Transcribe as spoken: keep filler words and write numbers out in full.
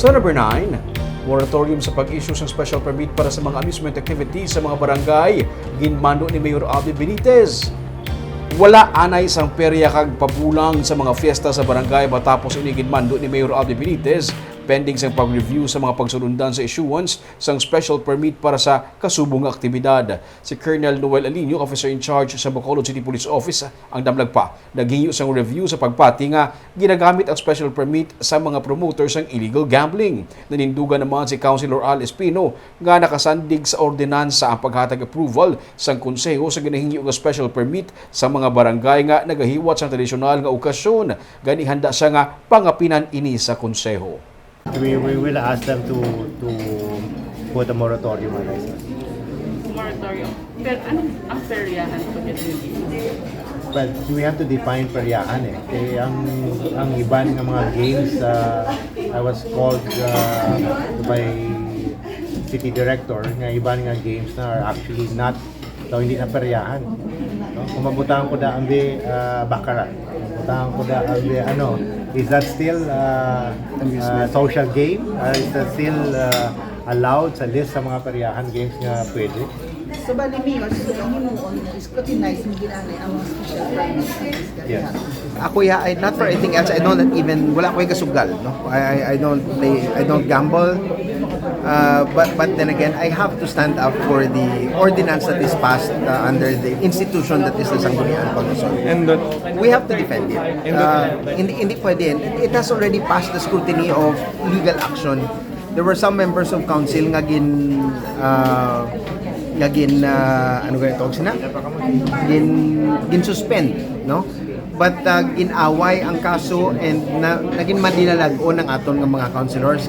Sa number nine, moratorium sa pag-issue sang special permit para sa mga amusement activities sa mga barangay, ginmando ni Mayor Abby Benitez. Wala anay sang perya kag pabulang sa mga fiesta sa barangay matapos ini ginmando ni Mayor Abby Benitez, pending sang pag-review sa mga pagsulundan sa issuance sang special permit para sa kasubong nga aktibidad. Si Colonel Noel Aliño, officer in charge sa Bacolod City Police Office, ang damlag pa naghingyo sang review sa pagpati nga ginagamit ang special permit sa mga promoter sang illegal gambling. Nanindugan naman si Councilor Al Espino nga nakasandig sa ordinansa ang paghatag approval sang konseho sa ginahingyo nga special permit sa mga barangay nga nagahiwat sang tradisyonal nga okasyon. Gani, handa siya nga pangapinan ini sa konseho. We, we will ask them to, to put a moratorium on this. Moratorium. Pero anong ang peryahan po niya? But we have to define peryahan eh. Kaya ang, ang iban nga mga games, uh, I was called uh, by city director nga iban nga games na are actually not, so hindi na peryahan. No? Kung mabutang ko da ang di, uh, baccarat, mabutang ko da ang di, ano, is that still uh, uh, social game? Uh, is that still uh, allowed sa list sa mga peryahan games nga pwede? So, bali, Mayor, so ang himuon mo is scrutinize mo ginanay ang mga special permits sa Yes. Ako ya, I, not for anything else. I don't even, wala ko yung kasugal, no? I, I, I don't, play, I don't gamble. Uh, but, but then again, I have to stand up for the ordinance that is passed uh, under the institution that is the Sangguniang Pangusol. And that We have to defend it. Uh, hindi, hindi pwede. It has already passed the scrutiny of legal action. There were some members of council nga gin uh, nga gin uh, ano gani tawag sina? Gin gin suspend, no? But uh, ginaway ang kaso and na, naging madinalag-on ang aton nga mga councilors.